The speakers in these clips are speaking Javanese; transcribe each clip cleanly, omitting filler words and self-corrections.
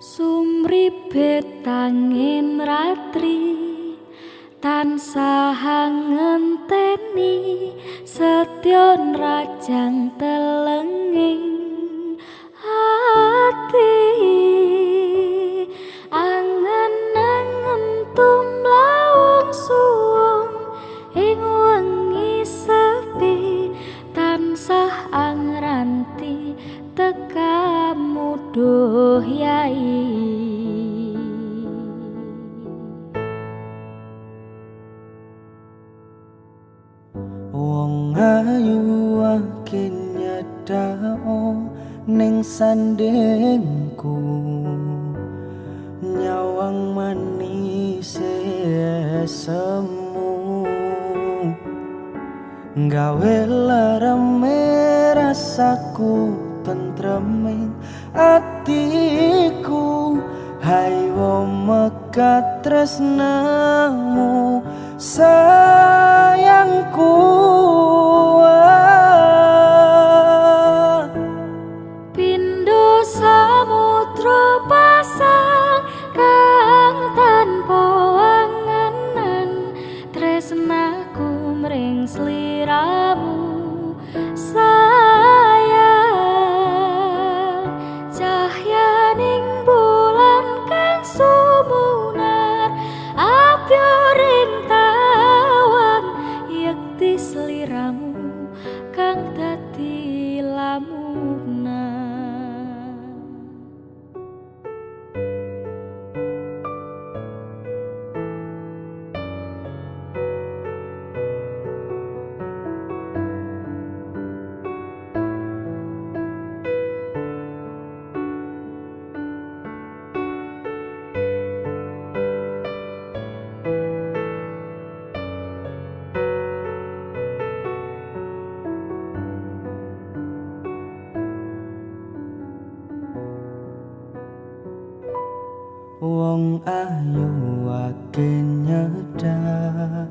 Sumribet angin ratri tansah ngenteni setya nrajang telenging ati, angen-angen tumlawung suwung ing wengi sepi tansah angranti tekamu duh yai. Wong ayu ake nyedao ning sandingku, nyawang manis semu gawe lereme rasaku tentreming atiku. Hai wong mekat tresnamu sayangku. Pindo samudra pasang kang tanpa wangenan, tresnaku mring sliramu sayang. Cahyaning bulan kang sumunar apyoring tawang, yekti sliramu kang dadi lamunan. Wong ayu ake nyedak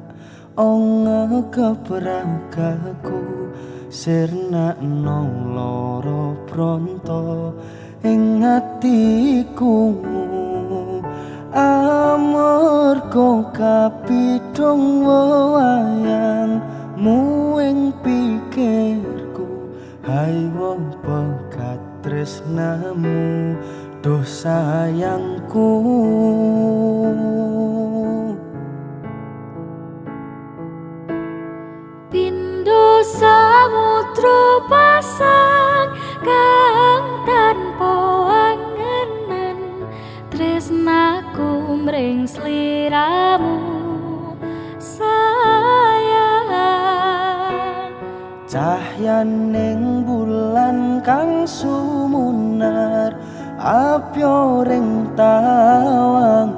onge keprakaku, sirnakno loro pronto ing atiku. Amarga kapidhong wewayangmu ing pikirku, hai wong pekat tresnamu duh sayangku. Pindo samudra pasang kang tanpa wangenan, tresnaku mring sliramu sayang. Cahyaning bulan kang sumunar apyoring tawang,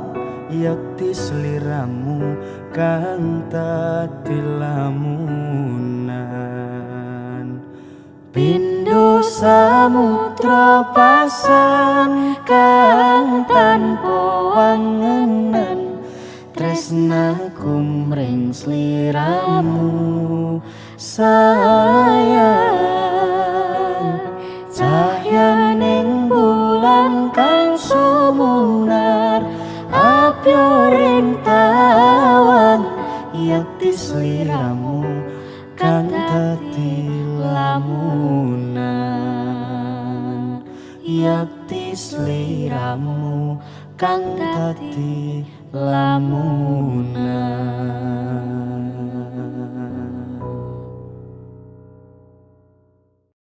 yekti sliramu kang dadi lamunan. Pindo samudra pasang kang tanpa wangenan, tresnaku mring sliramu sayang. Cahyaning bulan kang sumunar apyoring tawang, yekti sliramu kang dadi lamunan. Yekti sliramu kang dadi lamunan.